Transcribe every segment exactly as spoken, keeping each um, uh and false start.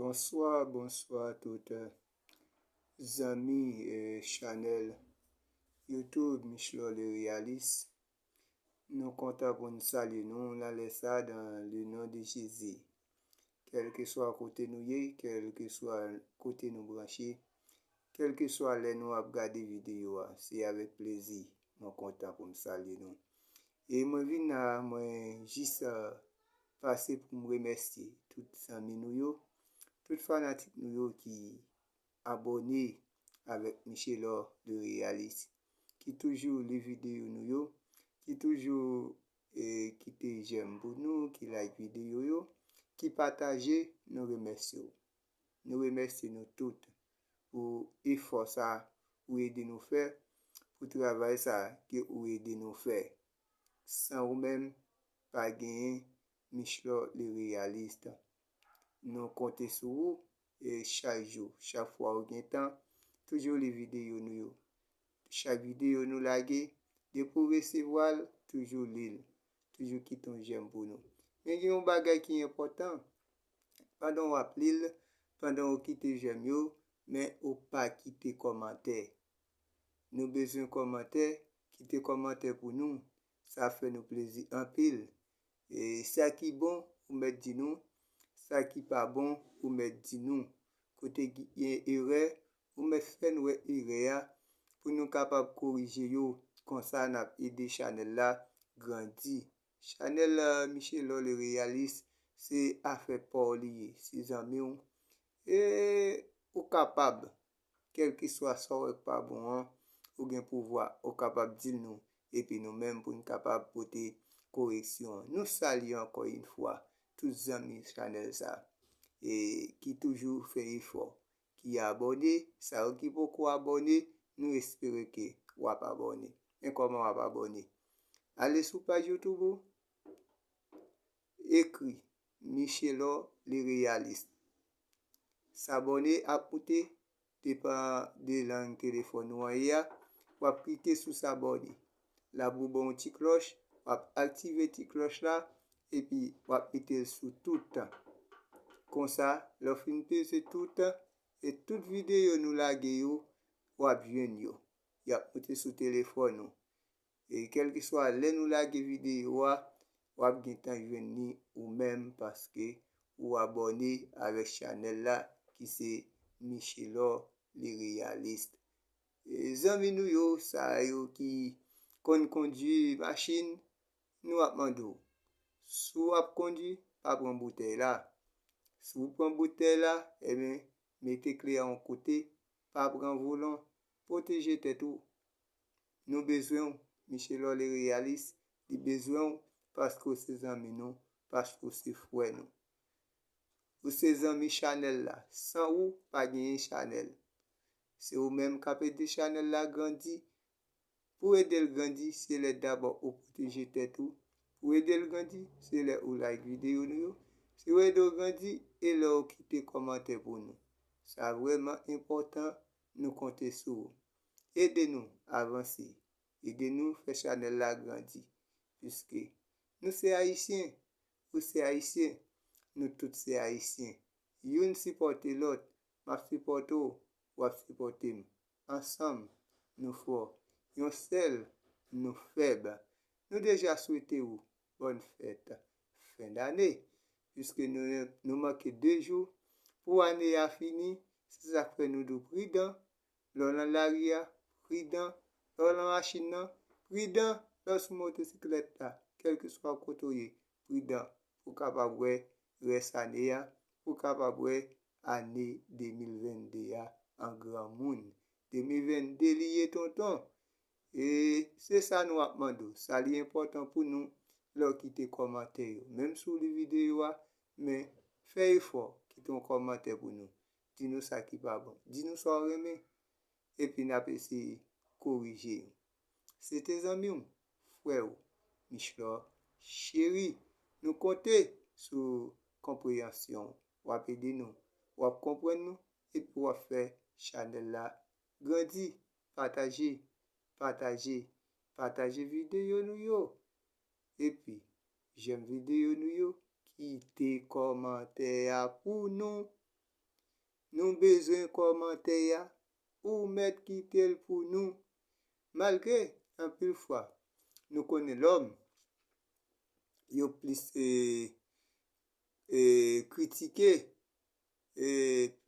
Bonswa, bonswa tout, eh, zanmi, eh, chanèl YouTube Michelor le Réaliste. Nou kontan pou n salye nou nan lè sa, dans le nom de Jésus. Kèlkeswa kote nou ye, kèlkeswa kote nou branche, kèlkeswa lè nou ap gade videyo a, se avèk plezi mwen kontan pou m salye nou. E mwen vin la, mwen jis, eh, pase pou m remèsye tout zanmi nou yo, tout fanatik nou yo ki abòne avèk Michelor le Réaliste, ki toujou li videyo nou yo, ki toujou, eh, kite j'aime pou nou, ki like videyo yo, ki pataje, nou remèsye w. Nou remèsye nou tout pou efò sa ou ede nou fè, pou travay sa ke ou ede nou fè. San ou menm, pa genyen Michelor le Réaliste. Nou konte sou ou, e chak jou, chak fwa ou gen tan, toujou li videyo nou yo. Chak videyo nou lage, depi w resevwa l, toujou li l. Toujou kite yon j'aime pou nou. Men gen yon bagay ki enpòtan. Pandan w ap li l, pandan w kite j'aime yo, men ou pa kite kòmantè. Nou bezwen kòmantè, kite kòmantè pou nou. Sa ap fè nou plezi anpil. E sa ki bon, ou mèt di nou. Sa ki pa bon, ou mèt di nou. Kote ki gen erè, ou mèt fè n wè erè a pou nou kapab korije yo. Konsa, n ap ede chanèl la grandi. Chanèl, eh, Michelor le Réaliste, se afè pa w li ye, se zanmi w. E ou kapab, kèlkeswa sa w wè k pa bon an, ou gen pouvwa, ou kapab di l nou, epi nou menm pou n kapab pote koreksyon an. Nou salye ankò yon fwa tout zanmi chanèl sa, e ki toujou fè efò, ki abòne, sa yo ki poko abòne, nou espere ke w ap abòne. Men kòman w ap abòne? Ale sou paj YouTube ou, ekri Michelor le Réaliste. S'abonner ap moute, depann de lang telefòn ou an ye a, w ap klike sou s'abonner. L ap ba w yon ti klòch, w ap aktive ti klòch la, epi w ap mete l sou tout. Konsa, lè w fin peze tout, e tout videyo nou lage yo, w ap jwenn yo. Y ap moute sou telefòn ou. E kèlkeswa lè nou lage videyo a, w ap gentan jwenn li ou menm paske ou abòne avèk chanèl la ki se Michelor le Réaliste. E zanmi nou yo, sa yo ki konn kondui machin, nou ap mande w, si w ap kondui, pa pran boutèy la. Si w pran boutèy la, ebyen, mete kle a yon kote, pa pran volan, pwoteje tèt ou. Nou bezwen w, Michelor le Réaliste, li bezwen w paske w se zanmi nou, paske w se frè nou. Ou se zanmi chanèl la, san ou, pa genyen chanèl. Se ou menm k ap ede chanèl la grandi. Pou ede l grandi, se lè dabò ou pwoteje tèt ou. Pou ede l grandi, se lè ou like videyo nou yo. Se ou ede w grandi, e lè ou kite kòmantè pou nou. Sa vrèman enpòtan, nou konte sou ou. Ede nou avanse. Ede nou fè chanèl la grandi. Piske nou se Ayisyen, ou se Ayisyen, nou tout se Ayisyen. Youn sipòte lòt, m ap sipòte w, w ap sipòte m. Ansanm, nou fò. Yon sèl, nou fèb. Nou deja swete w bòn fèt fen dane, piske nou, nou manke de jou pou ane a fini, se sa k fè nou di w pridan, lè w nan lari a, pridan, lè w nan machin nan, pridan, lè w sou motosiklèt la, kèlkeswa kote w ye, pridan, pou w kapab wè rès ane a, pou w kapab wè ane de mil venn de a an granmoun. De mil venn de li ye, tonton. E se sa nou ap mande w. Sa li enpòtan pou nou lè w kite kòmantè yo. Menm si w li videyo a, men fè efò, kite yon kòmantè pou nou. Di nou sa ki pa bon. Di nou sa w renmen. Epi n ap eseye korije yo. Se te zanmi w, frè w, Michelor Cheri. Nou konte sou konpreyansyon w. W ap ede nou. W ap konprann nou. Epi w ap fè chanèl la grandi. Pataje, pataje, pataje videyo nou yo. Epi, j'aime videyo nou yo. Kite kòmantè a pou nou. Nou bezwen kòmantè a. Ou mèt kite l pou nou. Malgre, anpil fwa, nou konnen lòm, yo plis e, e, kritike, e,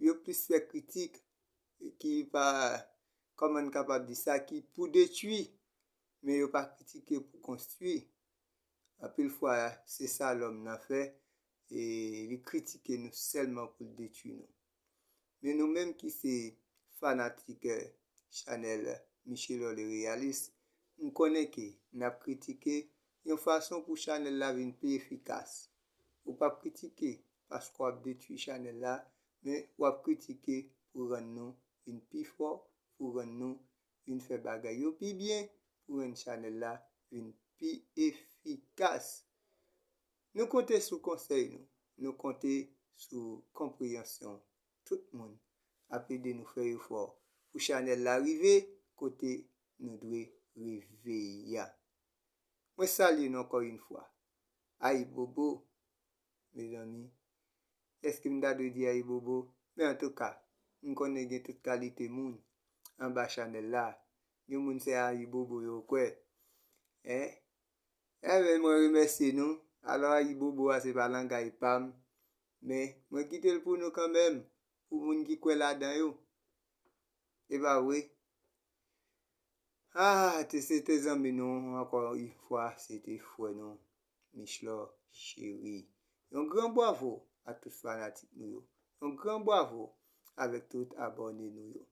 yo plis fè kritik ki pa, kòman n kapab di sa, ki pou detwi, men yo pa kritike pou konstwi. Anpil fwa, se sa lòm nan fè, e li kritike nou sèlman pou l detwi nou. Men nou menm ki se fanatik, eh, chanèl Michelor le Réaliste, m konnen ke n ap kritike yon fason pou chanèl la vin pi efikas. Ou p ap kritike paske w ap detwi chanèl la, men w ap kritike pou rann nou vin pi fò, pou rann nou vin fè bagay yo pi byen, pou rann chanèl la vin pi efikas. Nou konte sou konsèy nou, nou konte sou konpreyansyon tout moun ap ede nou fè efò pou chanèl la rive kote nou dwe rive a. Mwen salye nou ankò yon fwa. Ayibobo, mezanmi. Èske m ta dwe di ayibobo? Men antouka, m konnen gen tout kalite moun anba chanèl la. Gen moun se ayibobo yo kwè. Hein? Enben, mwen remèsye nou. Alò, ayibobo a se pa langay pa m, men mwen kite l pou nou kanmenm, pou moun ki kwè ladan yo. E pa vre? Ah, te, se te zanmi nou, ankò yon fwa, se te frè nou, Michelor Cheri. Yon gran bwavo a tout fanatik nou yo. Yon gran bwavo avèk tout abòne nou yo.